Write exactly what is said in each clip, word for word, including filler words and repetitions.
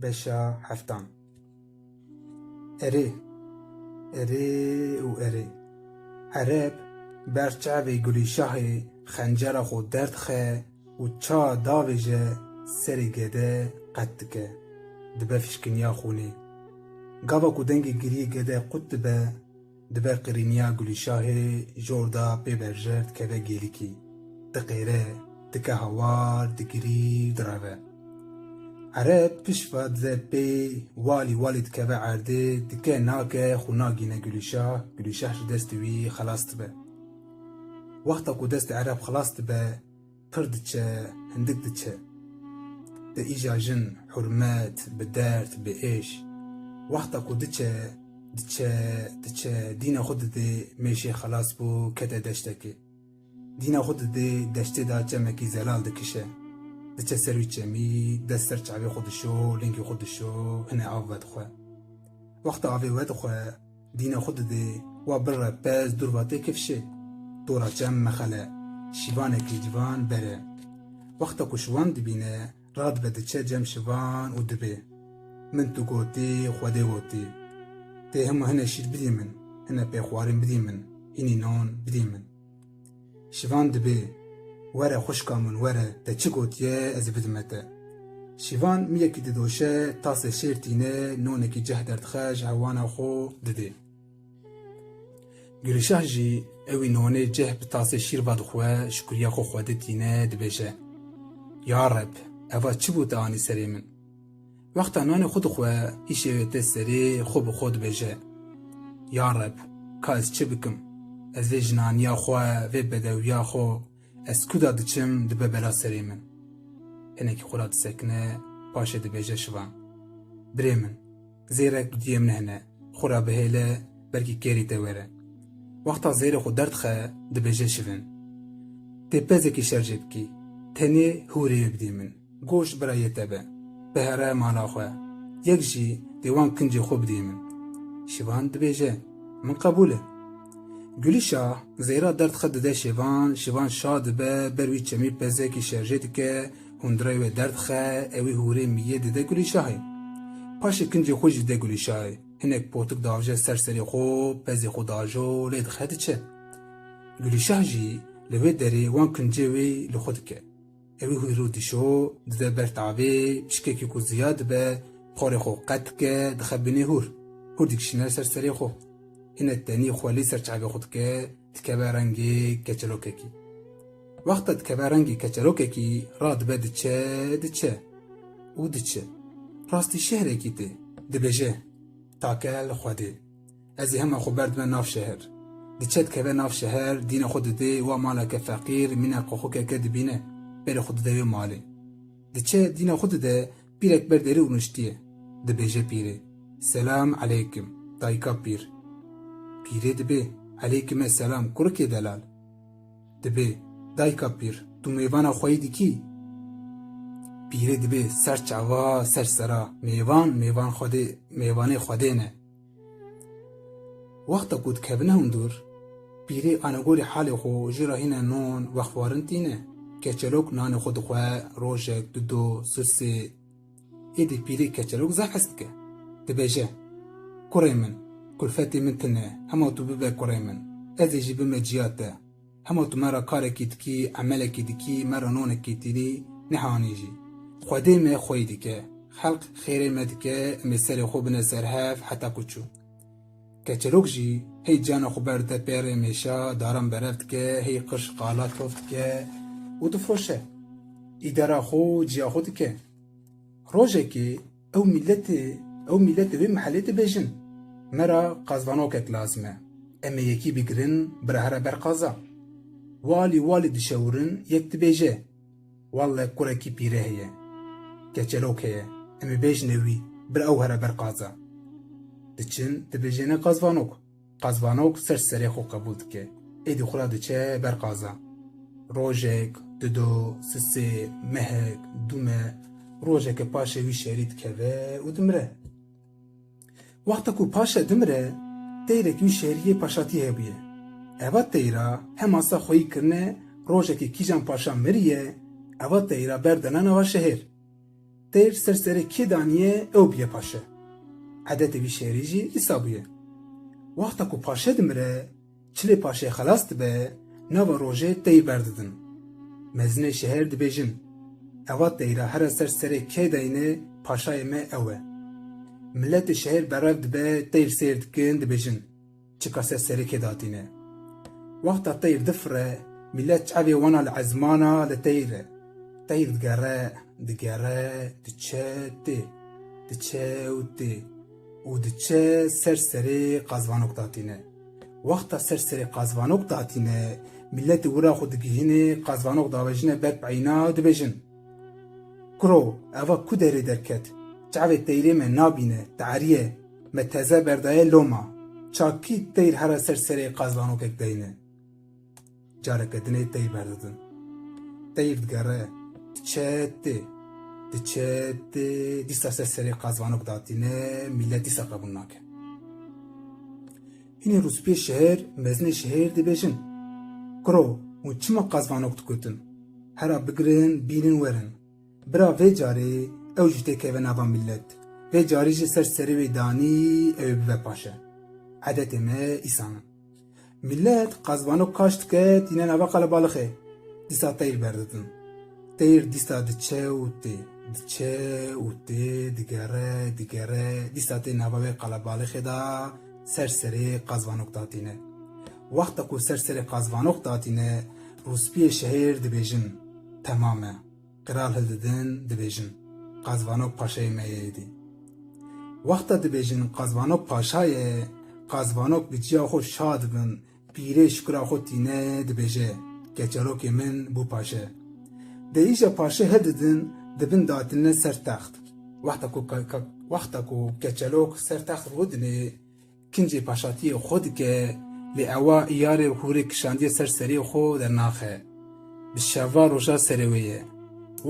Beşa heftan. Erê, erê û erê. Ereb ber çavê Gulîşahê xencera xwe derdixe û ça davêje serê gede qet dike. Dibe fişkiniya xûnê. Gava ku dengê giriyê gede qut dibe, dibe qirîniya Gulîşahê, jor da pê berjev dikeve gêlikî. Diqêre, dike hawar, digirî û direve. Ereb pişt ve dize pê, walî walî dikeve erdê, dike nake xwe nagîne Gulîşah, Gulîşah ji destê wî xelas dibe. Wexta ku destê Ereb xelas dibe, pir diçe, hindik diçe. Te îja jin, hurmet, bi derd, bi êş. Wexta ku diçe, diçe, diçe, dîna xwe didê mêşê xelas bû, kete deştekê. Dîna xwe didê deştê de çemekî zelal dikişe. Diçe ser wî çemî, dest ser çavê xwe dişo, lingê xwe dişo, hine av vedixwe. Wexta avê vedixwe, dîna xwe didê, wa birre pez dûr va tê kifşê. Dora çem mexele, şîvanekî ciwan bere. Wexta ku şivan dibîne, radibe diçe cem şivan û dibê: Min tu gotî, Xwedê gotî. Tê hema hine şîr bidî min, hine pêxwarîn bidî min, hînî non bidî min. Şivan dibê: Were xwişka min, were, te çi gotiye, ez ê bidime te. Şivan miyekî didoşe, tasê şêr tîne, nonekî ceh derdixe, ji hewana xwe didê. Gulîşah jî ewî nonê ceh bi tasê şîr va dixwe, şikuriya xwe Xwedê tîne, dibêje: Ya Reb, eva çi bû te anî serê min? Wexta nanê xwe dixwe, îşê wê tê serê, xwe bi xwe dibêje: Ya Reb, ka ez çi bikim? Ez vê jinaniya xwe, vê bedewiya xwe, ez kuda diçim, dibe bela serê min. Hinekî xwe ra disekine, paşê dibêje şivan: Birê min, zêrek duyê min hene, xwe ra bihêle, belkî kêrî te were. Wexta zêrê xwe derdixe, dibêje şivin: Tê pezekî şerjê bikî, tenê hûrê wê bidî min. Goş bira yê te be. Bihere mala xwe. Yek jî tê wan kincê xwe bidî min. Şivan dibêje: Min qebûl e. Gulîşah zêra derdixe dide şivan, şivan şa dibe, ber wî çemî pezekî şerjê dike, hundirê wê derdixe, ewî hûrê miyê dide Gulîşahê. Paşê kincê xwe jî dide Gulîşahê. Hinek potik davje ser serê xwe, pezê xwe dajo, lê dixe diçe. Gulîşah jî li wê derê wan kincê wê li xwe dike. Ewî hûr û dişo, dide ber tavê, pişkekî ku ziya dibe, porê xwe qet dike, dixe binê hûr. Hûr dikişîne ser serê xwe. Hine tenî xwelî ser çavê xwe dike, dikeve rengê keçelokekî. Wexta dikeve rengê keçelokekî, radibe diçe, diçe û diçe. Rastî şehrekî tê. Dibêje: Take li Xwedê. Ez ê hema xwe berdime nav şeher. Diçe dikeve nav şeher, dîna xwe didê wa maleke feqîr, mîna qoxokeke dibîne, berê xwe dide wê malê. Diçe dîna xwe dide, pîrek ber derî rûniştiye. Dibêje pîrê: Selam eleykim, dayika pîr. Pîrê dibê: Eleykime selam, kurikê delal. Dibê: Dayika pîr, tu mêvana xweyî dikî? Pîrê dibê: Ser çava, ser sera, mêvan, mêvan Xwedê, mêvanê Xwedê ne. Wexta ku dikevine hundir, pîrê anegorî halê xwe jê re hîne non wexwarin tîne. Keçelok nanê xwe dixwe, rojek, dido, sisê. Êdî pîrê keçelok zaf hez dike. Dibêje: Kurê min, kulfetê min tune, hema tu bibe kurê min. Ez ê jî bime ciya te. Hema tu me re karekî dikî, emelekî dikî, me re nonekî tînî, nihanî jî. Xwedê me xweyî dike. Xelq xêrê me dike, em ê serê xwe bine ser hev heta ku çû. Keçelok jî hey cana xwe berdide pêrê mêşa, daran berev dike, hey qirş qala tof dike û difiroşe. Îdara xwe û ciya xwe dike. Rojekê ew mîletê, ew mîletê wê mihelê dibêjin: Me ra qazvanokek lazim e. Em ê yekî bigirin, bira here ber qaza. Walî walî dişewirin, yek dibêje: Walle kurekî pîrê heye. Keçelok heye. Em ê bêjine wî, bira ew here ber qaza. Diçin, dibêjêne qazvanok. Qazvanok ser serê xwe qebûl dike. Êdî xwe ra diçe ber qaza. Rojek, dido, sisê, mehek, dûme, rojeke paşê wî şerî dikeve û dimire. Wexta ku paşe dimire, teyrek wî şeriyê paşatî hebûye. Eva teyra hema sa xweyî kirine, rojekê kîjan paşa miriye, eva teyra berdene nava şehêr. Teyr ser serê kê daniye ew bûye paşe. Edetê vî şerî jî îsa bûye. Wexta ku paşe dimire, çilê paşê xelas dibe, nava rojê teyr berdidin. Mezinê şehêr dibêjin, eva teyra here ser serê kê dayne paşayê me ew e. Miletê şehêr berev dibe, teyr seyr dikin, dibêjin, çika ser serê kê datîne. Wexta teyr difire, milet çavê wana li ezmana li teyr e. Teyr digere, digere, diçe tê, diçe û tê û diçe ser serê qazvanok datîne. Wexta ser serê qazvanok datîne, miletê wira xwe digihîne, qazvanok davêjine ber peyna û dibêjin, Kuro, eva ku derê derket? Çavê teyrê me nabîne, tarî ye. Me teze berdaye loma. Çakî teyr here ser serê qazvanokek deyne. Careke dinê teyr berdidin. Teyr digere, diçe tê, diçe tê, dîsa ser serê qazvanok datîne, milet dîsa qebûl nake. Hinî rûspiyê şehêr, mezinê şehêr dibêjin, Kuro, hûn çima qazvanok dikutin? Hera bigirin, bînin werin. Bira vê carê ew jî têkeve nava milet. Vê carî jî ser serê wê danî ew ê bibe paşe. Edetê me îsan in. Milet qazvanok kaş dike, tîne nava qelebalixê. Dîsa teyr berdidin. Teyr dîsa diçe û tê, diçe û tê, digere, digere, dîsa tê nava wê qelebalixê de ser serê qazvanok datîne. Wexta ku ser serê qazvanok datîne, rûspiyê şehêr dibêjin, Temam e. Qral hildidin, dibêjin, Qazvanok paşayê me ye êdî. Wexta dibêjin, Qazvanok paşa ye, qazvanok bi ciya xwe şa dibin, pîrê şukira xwe tîne, dibêje, Keçelokê min bû paşe. Dê îja paşe hildidin, dibin datinine ser text. Wexta ku ka-, ka-, wexta ku keçelok ser text rûdinê, kincê paşatiyê xwe dike, lê ewa îyarê hûrê kişandiye ser serê xwe dernaxe. Bi şeva roja serê wê ye.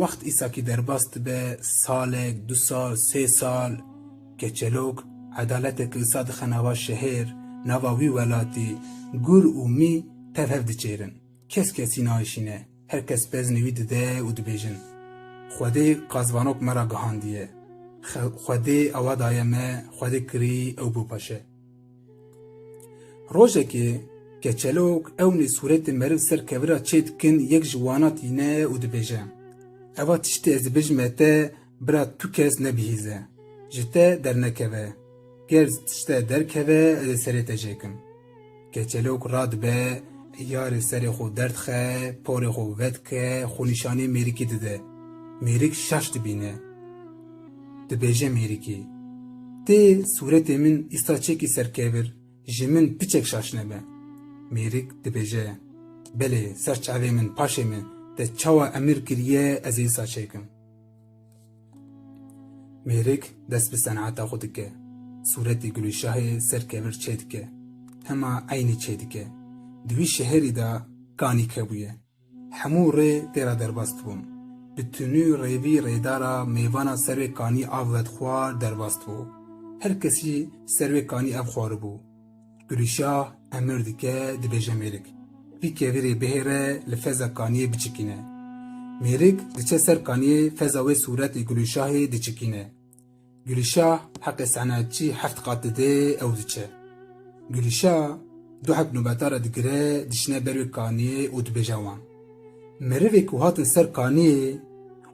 Wext îsakî derbas dibe, salek, du sal, sê sal, keçelok, edaletek îsa dixe nava şehêr, nava wî welatî, gur û mî tev hev diçêrin. Kes kesî naişîne, her kes beznê wî dide û dibêjin, Xwedê qazvanok me ra gihandiye. Xe-, Xwedê ewa daye me, Xwedê kirî ew bû paşe. Rojekê keçelok ewnê sûretê meriv ser kevira çêdikin, yek ji wana tîne û dibêje, Eva tiştê ez dibêjime te, bira tu kes nebihîze, ji te dernekeve. Ger ji te derkeve, ez ê serê te jêkim. Keçelok radibe, îyarê serê xwe derdixe, porê xwe vedike, xwenîşanê mêrikî dide. Mêrik şaş dibîne. Dibêje mêrikî, Tê sûretê min îsta çêkî ser kevir, ji min piçek şaş nebe. Mêrik dibêje, Belê, ser çavê min, paşê min, te çawa emir kiriye, ez ê îsta çêkim. Mêrik dest bi seneta xwe dike. Sûretê Gulîşahê ser kevir çêdike. Hema eynî çêdike. Di wî şeherî de kanîk hebûye. Hemû rê tê re derbas dibûn. Bi tunî rêvî rêdara mêvana ser wê kanî av vedixwar derbas dibû. Her kesî ser wê kanî ev xwaribû. Gulîşah emir dike, dibêje mêrik, Vî kevirê bihêre, li feza kaniyê biçikîne. Mêrik diçe ser kaniyê, feza wê sûretê Gulîşahê diçikîne. Gulîşah heqê senetçî heft qat dide, ew diçe. Gulîşah du heb nobetara digire, diçine ber wê kaniyê û dibêje wan, Merivê ku hatin ser kaniyê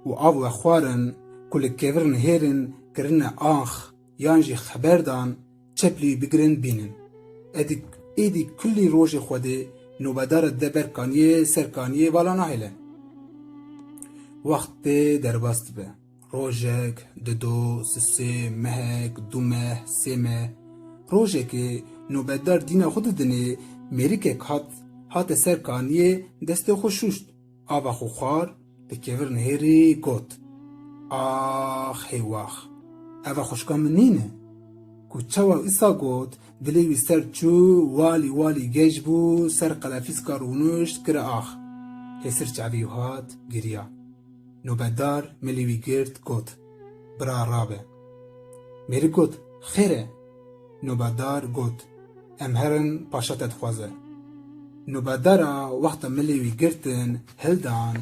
û av vexwarin, ku li kevir nihêrin, kirine ax, yan jî xeber dan, çep li wî bigirin bînin. Edî, êdî kulî rojê Xwedê nobedara dide ber kaniyê, ser kaniyê vala nahêle. Wext tê derbas dibe. Rojek, dido, sisê, mehek, du meh, sê meh. Rojekê nobetdar dîna xwe didinê, mêrikek hat, hate ser kaniyê, destê xwe şûşt. Ava xwe xwar, li kevir nihêrî got, Ax hêwax! Eva xwişka min nîne? Ku çawa îsa got, dilê wî ser çû, walî walî geş bû, ser qelefîska rûnişt, kire ax. Hêsir çavî hat, giriya. Nobetdar milê wî girt, got, Bira rabe. Mêrik got, Xêr e? Nobetdar got, Em herin, paşa te dixwaze. Nobetdara wexta milê wî girtin, hildan,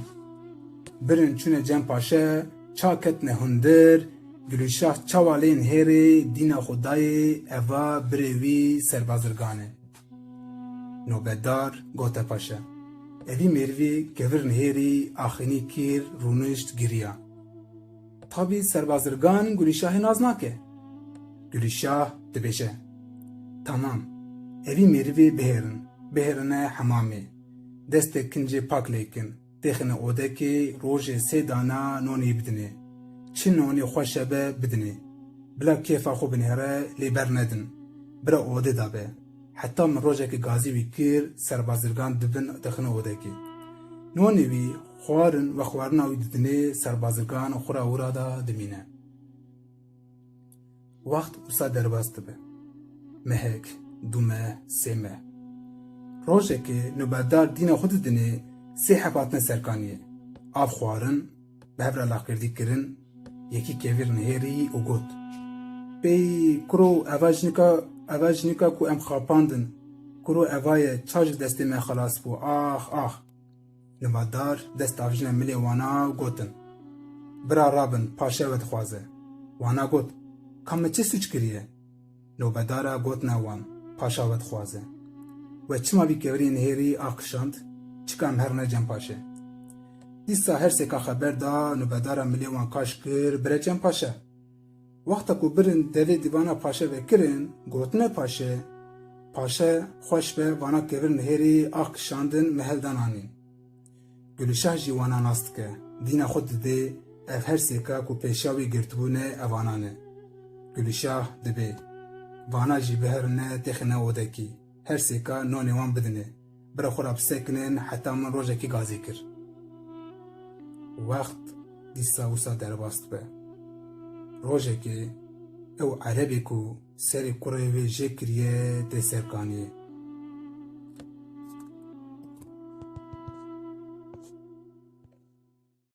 birin çûne cem paşe, Ça ketine hundir, Gulîşah çawa lê nihêrî dîna xwe dayê eva birê wî serbazirgan e. Nobetdar gote paşe. Evî mêrivî kevir nihêrî axinî kir, rûnişt, giriya. Tabî serbazirgan Gulîşahê nas nake. Gulîşah dibêje: Tamam, evî mêrivî bihêrin, bihêrine hemamê. Destê kincê pak lê kin, têxine odekê, rojê sê dana nonê bidinê. Çi nonê xweş e be bidinê. Bila kêfa xwe binêre, lê bernedin. Bira odê de be. Heta min rojekê gazî wî kir, serbazirgan dibin, dixine odekê. Nonê wî xwarin, we xwarina wî didinê, serbazirgan xwe ra wira da dimîne. Wext wisa derbas dibe. Mehek, du meh, sê meh. Rojekê nobetdar dîna xwe didinê, sê heb hatine serkaniyê. Av xwarin, bi hev re laqkirdî kirin, yekî kevir nihêrî û got: Pey kuro, eva jinika, eva jinika ku em xapandin. Kuro eva ye, ça ji destê me xelas bû, ax, ax. Nobetdar dest avijine milê wana û gotin: Bira rabin, paşa we dixwaze. Wana got: Ka me çi sûc kiriye? Nobedara gotine wan: Paşa we dixwaze. We çima vî kevirî nihêrî ax kişand? Çika em herine cem paşe? Dîsa her sêka xeber da, nobedara milê wan kaş kir, bire cem paşe. Wexta ku birin devê dîvana paşe vekirin, gotine paşe: Paşe, xweş be, vana kevir nihêrî ax kişandin, me hel dan anîn. Gulîşah jî wana nas dike. Dîna xwe didê, ev her sêka ku pêşiya wî girtibûne, evana ne. Gulîşah dibê: Vana jî biherine têxine odekî. Her sêka nonê wan bidinê. Bira xwe ra bisekinin heta min rojekî gazî kir. Wext dîsa wisa derbas dibe. Rojekê ew erebê ku serê kurê wê jê kiriye tê serkaniyê.